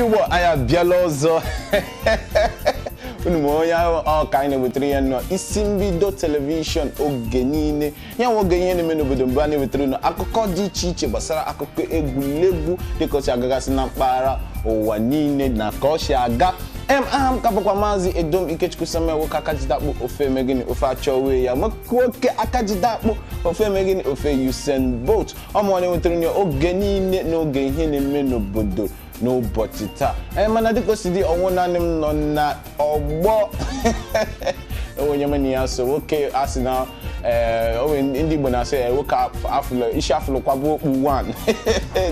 Igbo, anyị abịala ọzọ. Unu ma onye ọ ka anyị na-ewetara ya nọ isi mbido television oge niile, ya nwe oge ihe na-eme n'obodo mgbe a na-ewetara unu akụkọ dị iche iche gbasara akụkọ egwuregwu dịka o si agagasị na mpaghara ụwa niile na ka ọ si aga. Aha m ka bụkwa Maazị Edom Ikechukwu Samuel, nwoke akajidakpụ ofe emegịnị ofe achọwe ya, nwoke akajidakpụ ofe emegịnị ofe Usain Bolt. Ọmụ na-ewetara unu oge niile n'oge ihe na-eme n'obodo n'ụbọchị taa. Ee, mana dịka o si dị, ọnwụ naanị m nọ na ọgbọ onye mena ya so nwoke a sị na onwe ndị Igbo na-asị nwoke afụlụ isi afụlụkwabụ okpu 1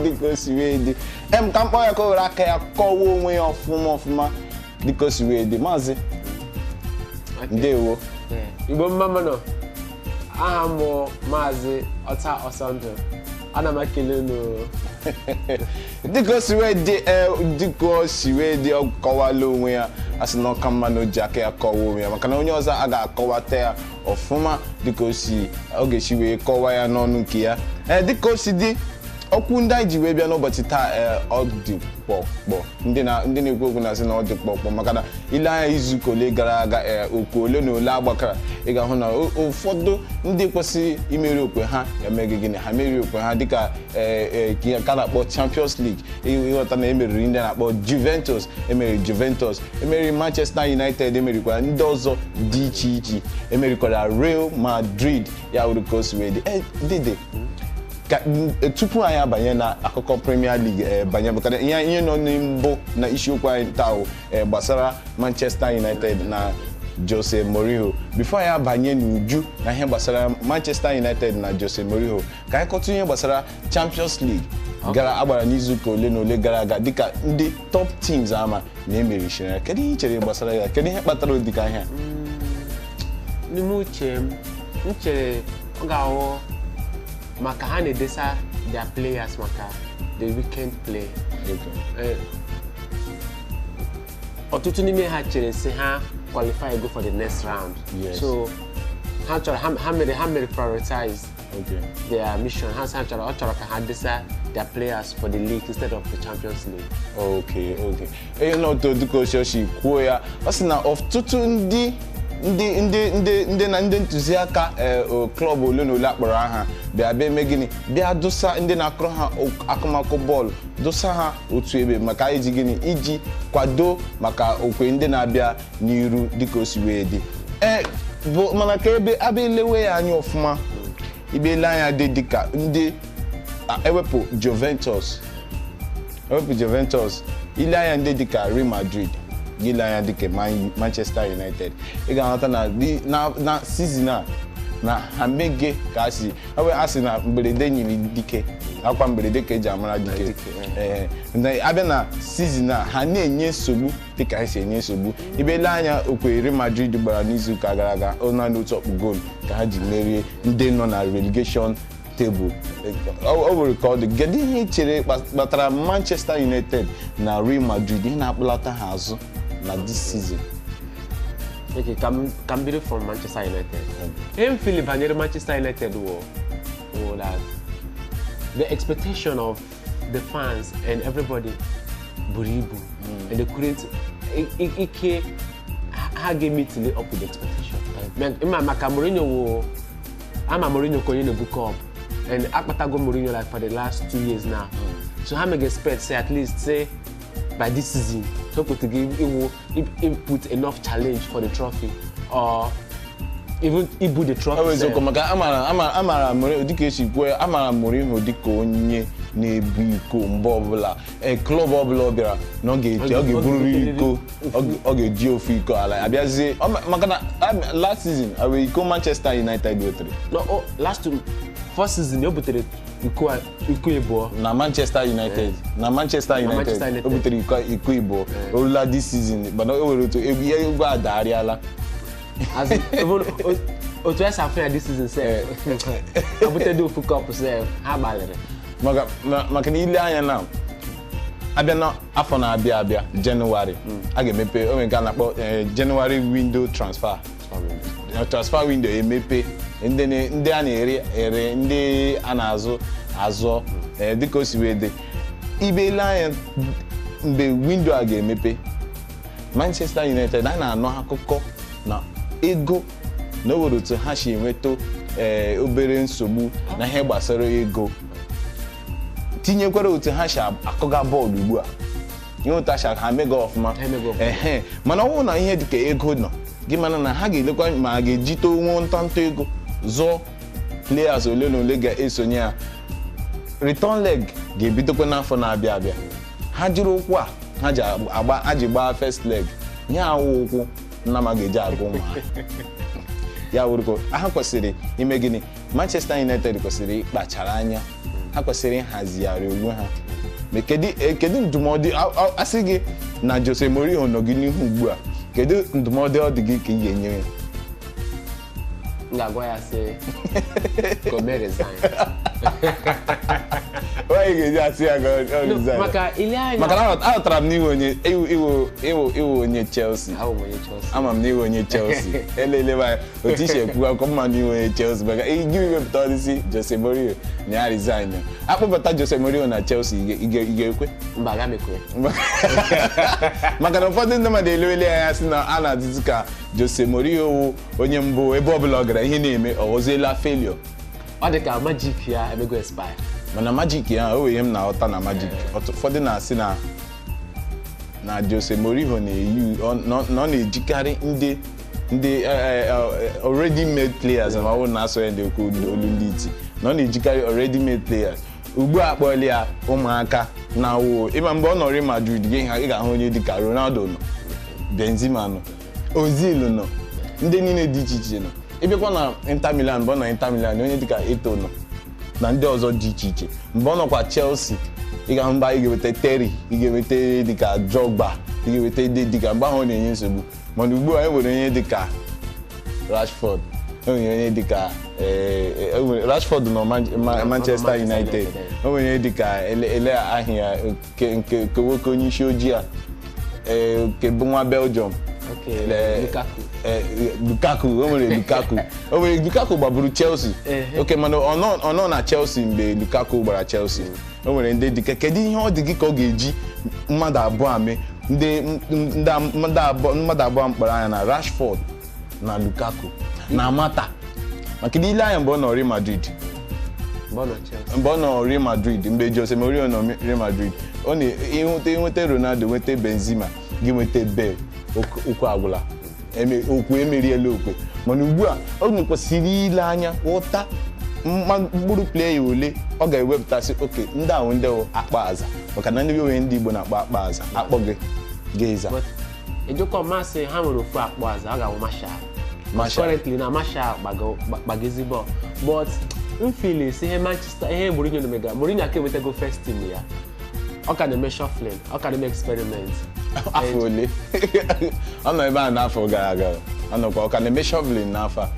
dịka o si wee dị. Em ka mkpọ ya ka o were aka ya kọwaa onwe ya ọfụma ọfụma dịka o si wee dị. Maazị, ndewo. Igbo mma mmanụ, aha m bụ Maazị Ọta Ọsọndụ, ana m ekele unu. Dịka o si wee dị, dịka o si wee dị, ọ kọwala onwe ya. A sị na ọka mma na o ji aka ya kọwa onwe ya, maka na onye ọzọ a ga-akọwata ya ọfụma dịka o si ọ ga-esi wee kọwa ya n'ọnụ nke ya. Ee, dịka o si dị, okwu ndị anyị ji wee bịa n'ụbọchị taa, ee, ọ dị kpọkpọ. Ndị na-ekwu okwu na-asị na ọ dị kpọkpọ maka na ile anya izuụka ole gara aga, ee, okwu ole na ole agbakara, ị ga-ahụ na ụfọdụ ndị kwesịrị imeri okwe ha emeghị gịnị, ha merie okwe ha, dịka ee ka na-akpọ Champions League. Ịghọta na emeriri ndị na-akpọ Juventus, emeriri Juventus, emeriri Manchester United, emerikwara ndị ọzọ dị iche iche, emerikwara Real Madrid. Ya wuru ka o si wee dị. Dede, ka tupu anyị abanye na akụkọ Premier League, banye maka ihe nọ mbụ na isiokwu anyị taa gbasara Manchester United na Jose Mourinho. Before anyị abanye n'uju na ihe gbasara Manchester United na Jose Mourinho, ka anyị kọtụ ihe gbasara Champions League gara agbara n'izuụka ole na ole gara aga, dịka ndị top teams ama na emerichara ya. Kedu ihe ị chere gbasara ya? Kedu ihe kpatara ụdịka ihe a? N'ime uche m, m chere ọ ga-awụ maka ha na-edesa their players maka the weekend play. Ọtụtụ n'ime ha chere sị ha qualify go for the next round. So ha chọrọ ha mere prioritize their mission. Ha sị ha chọrọ ọ chọrọ ka ha desa their players for the league instead of the Champions League. Okay. Ihe na otu dịka osi kwuo ya, ọ sị na ọtụtụ ndị na ndị ntụziaka club ole na ole akpọrọ aha bịa bịa eme gịnị, bịa dụsa ndị na-akụrụ ha akụmakụ bọọlụ, dụsa ha otu ebe maka iji gịnị, iji kwado maka okwe ndị na-abịa n'iru dịka o si wee dị. Ee, bụ mana ka ebe abịa elewe ya anya ọfụma, ibe ele anya dị dịka ndị ewepụ Juventus, ewepụ Juventus, ile anya ndị dịka Real Madrid, ile anya dịka Manchester United, ị ga-ahụta na na season a na ha mege ka a si a sị na mberede nyiri dike, akwa mberede ka eji amara dike. Ee, abịa na season a, ha na-enye nsogbu dịka ha si enye nsogbu. Ibe ele anya okwe Real Madrid gbara n'izuụka gara aga, ọ naanị otu ọkpụ goolu ka ha ji merie ndị nọ na relegation table. O nwere ka ọ dị. Kedu ihe ị chere kpatara Manchester United na Real Madrid ihe na-akpụlata ha azụ na this season? Okay, ka m bido from Manchester United. Ihe m feel banyere Manchester United wụ that the expectation of the fans and everybody buru ibu and they couldn't ike ha ga-meet up with the expectation. Ịma maka Mourinho wụ ama Mourinho ka onye na-ebu cup, and akpatago Mourinho like for the last 2 years now. So ha meg expect say at least say by this season so put give iwu put enough challenge for the trophy or even ibu the trophy. Ọ bụ eziokwu, maka amara Mourinho dịka esi kwuo ya, amara Mourinho dịka onye na-ebu iko mgbe ọbụla club ọbụla ọ bịara na ọ ga-eji ọ ga-eburiri iko, ọ ga-eji ofu iko ala abịazie maka na last season awe iko Manchester United wetere. No, oh, last two first season o butere iko ịbụọ. Na Manchester United, na Manchester United o butere iko ịbụọ. Orula this season, mana o nwere otu egwu egwu adagharịala. Otu esi afụ ya this season sef, abutedo ofu cup sef, ha gbalịrị. Maka na ile anya na abịa na afọ na-abịa abịa Jenụwarị a ga-emepe onwe nke a na-akpọ January window transfer window emepe, ndị a na-ere ere, ndị a na-azụ azụ, dịka o si wee dị, ibe ile anya. Mgbe window a ga-emepe, Manchester United a na-anụ akụkọ na ego na o nwere otu ha si enweta obere nsogbu na ihe gbasara ego, tinyekwara otu ha si akụga bọọlụ ugbu a, ihe otu ha si ha mega ọfụma. Ha emego ọfụma. Ehe, mana ọ bụrụ na ihe dịka ego nọ gị, mana na ha ga-elekwa ma a ga-ejite onwe ntanta ego zụọ players ole na ole ga-esonye ha. Return leg ga-ebidokwa n'afọ na-abịa abịa. Ha jiri ụkwụ a ha ji agba, ha ji gbaa first leg, ihe awụ ụkwụ nnama ga-eji agụ ụmụ ha. Ya wụrụko ha kwesịrị ime gịnị? Manchester United kwesịrị ịkpachara anya, ha kwesịrị ịhazigharị onwe ha. Ma kedu kedu ndụmọdụ asị gị na Jose Mourinho nọ gị n'ihu ugbu a, kedu ndụmọdụ ọ dị gị ka ị ga-enye ya? M ga-agwa ya sị ka o mee resign. Onye ga-eji asị ya ka ọ No, resign? Maka ile anya Maka na aghọtara m na iwe onye iwe onye Chelsea. Ahụ m onye Chelsea. Ama m na iwe onye Chelsea, elele m anya otu isi ekwu akọ mma na iwe onye Chelsea, maka iji wepụta ọdịsị Jose Mourinho na ya resign ya, akpọbata Jose Mourinho na Chelsea, ị ga-ekwe? Mba, aga m ekwe. Maka na ụfọdụ ndị mmadụ elewele anya sị na a na-adịzi ka Jose Mourinho wụ onye mbụ, ebe ọbụla ọ gara ihe na-eme, ọ ghọziela failure. Ọ dị ka magic ya emego expire. Mana magic ya, o nwere ihe m na-aghọta na magic. Ụfọdụ na-asị na Jose Mourinho na-eyi na ọ na-ejikarị ndị already made players, ma ọ bụrụ na asọ ya ndị okwu olu ndị iti na ọ na-ejikarị already made players. Ugbu a akpọọla ya ụmụaka na awụ ịma mgbe ọ nọ Real Madrid gị, ị ga-ahụ onye dịka Ronaldo nọ, Benzema nọ, Ozil nọ, ndị niile dị iche iche nọ. Ịbịakwa na Inter Milan, mgbe ọ nọ Inter Milan, onye dịka Eto'o nọ na ndị ọzọ dị iche iche. Mgbe ọ nọkwa Chelsea, ị ga-ahụ mgbe ị ga-eweta Terry, ị ga-eweta dịka Drogba, ị ga-eweta ndị dịka mgbe ahụ ọ na-enye nsogbu. Mana ugbu a e nwere onye dịka Rashford, e nwere onye dịka Rashford nọ Manchester United, e nwere onye dịka ele ahịa nke nwoke onye isi ojii a, nke bụ nwa Belgium. Okay, Lukaku. Lukaku, o nwere Lukaku, o nwere Lukaku gbaburu Chelsea. Ok, mana ọ nọ na Chelsea mgbe Lukaku gbara Chelsea. O nwere ndị dịka, kedu ihe ọ dị gị ka ọ ga-eji mmadụ abụọ a mee, ndị mmadụ abụọ mkpọrọ anya na Rashford na Lukaku na Mata? Maka ile anya mgbe ọ nọ Real Madrid, Mgbe ọ nọ Chelsea. Mgbe ọ nọ Real Madrid, mgbe Jose Mourinho nọ Real Madrid, ọ na-enweta nweta Ronaldo, nweta Benzema, gị nweta Bale, okwu agwụla. Okwu emeriela okwe. Mana ugbu a ọ kwesịrị ile anya ghọta mkpụrụ player ole ọ ga-ewepụtasị. Oke ndị ahụ ndị wụ akpa aza, maka na ndị onwe ndị Igbo na-akpọ akpa aza, akpọ gị ga-eza. But ejikwa masị ha nwere ofu akpọ aza, ọ ga-awụ Martial. Martial. Currently na Martial gbagezi bọọlụ, but m feel si ihe Manchester, ihe Mourinho na-emega, Mourinho aka enwetago first team ya, ọ ka na-eme shuffling, ọ ka na-eme experiment. Afọ ole ọ nọ ebe a n'afọ gara aga, ọ nọkwa, ọ ka na-eme shuffling n'afọ a.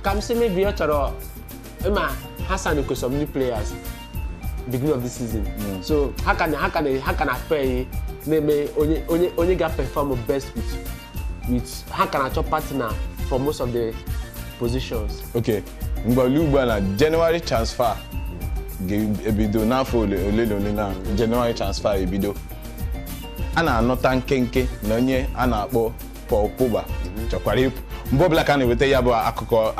Ka m sị maybe ọ chọrọ ịma ha sign some new players beginning of this season, so ha ka na pay na-eme onye ga-perform best with ha ka na-achọ partner for most of the positions. Ok, mgbe ugbu a na January transfer ga-ebido n'afọ ole na ole na January transfer ebido, a na-anọta nkenke na onye a na-akpọ Paul Pogba chọkwara ịpụ. Mgbe ọbụla ka a na-eweta ya bụ akụkọ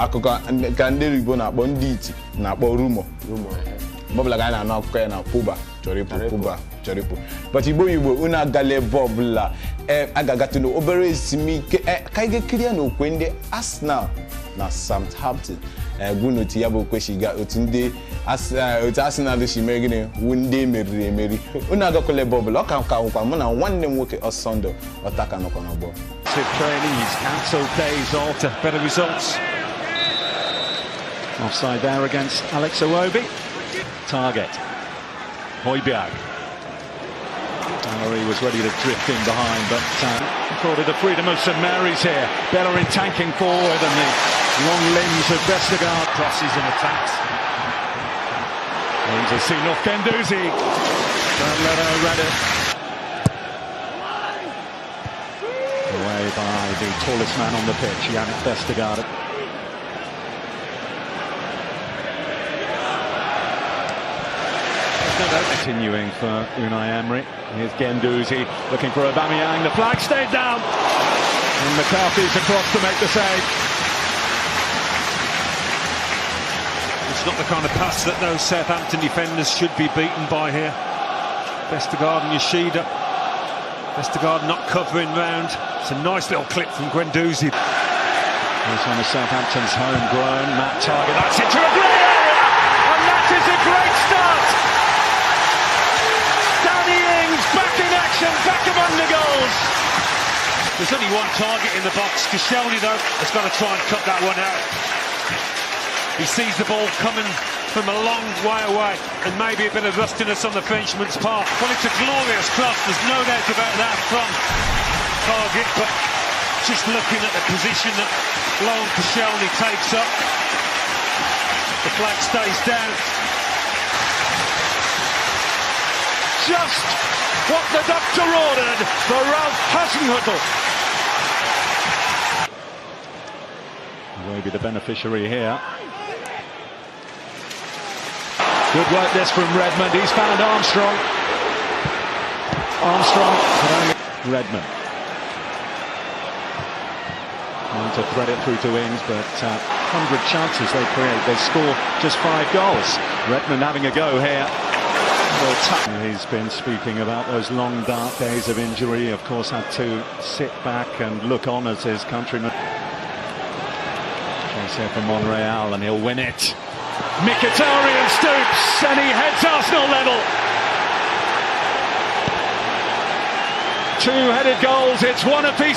ka ndị Igbo na-akpọ, ndị iti na-akpọ rumour. Rumor, eh. Mgbe ọbụla ka a na-anụ akụkọ ya na Pogba chọrọ ịpụ. Chọrọ ịpụ. Pogba chọrọ ịpụ. But Igbo Igbo, unu agala ebe ọbụla. Ee, a ga-agatụ n'obere ezumike, ee, ka anyị ga-ekiri ya n'okwe ndị Arsenal na Southampton. Ee, gwu n'otu ya bụ okwe otu ndị otu Arsenal si mere gịnị wu ndị emeriri emeri. Unu agakwala ebe ọbụla. Ọ ka nwụkwa mụ na nwanne m nwoke Ọsọndụ Ọtaka nọkwa n'ọgbọ. Training, he's cancelled days after better results. Offside there against Alex Iwobi. Target. Højbjerg. Mallory was ready to drift in behind, but afforded the freedom of St Mary's here. Bellerin tanking forward, and the long limbs of Vestergaard crosses and attacks. Into seen off Guendouzi. Leto read it. Away by the tallest man on the pitch, Yannick Vestergaard. Continuing for Unai Emery. Here's Guendouzi looking for Aubameyang. The flag stayed down. And McCarthy's across to make the save. It's not the kind of pass that those Southampton defenders should be beaten by here. Vestergaard and Yoshida. Vestergaard not covering round. It's a nice little clip from Guendouzi. Here's one of Southampton's homegrown, Matt Targett. That's into a great area! And that is a great start! Danny Ings back in action, back among the goals! There's only one target in the box. Koscielny, though, has got to try and cut that one out. He sees the ball coming from a long way away, and maybe a bit of rustiness on the Frenchman's part. Well, it's a glorious cross, there's no doubt about that from Targett, but just looking at the position that Laurent Koscielny takes up, the flag stays down. Just what the doctor ordered for Ralph Hasenhüttl. Will be the beneficiary here. Good work this from Redmond. He's found Armstrong. Armstrong. Redmond. Trying to thread it through to Ings, but 100 chances they create. They score just 5 goals. Redmond having a go here. He's been speaking about those long dark days of injury. Of course, had to sit back and look on as his countrymen. Chase here for Monreal, and he'll win it. Mkhitaryan stoops and he heads Arsenal level. 2 headed goals, it's 1 apiece.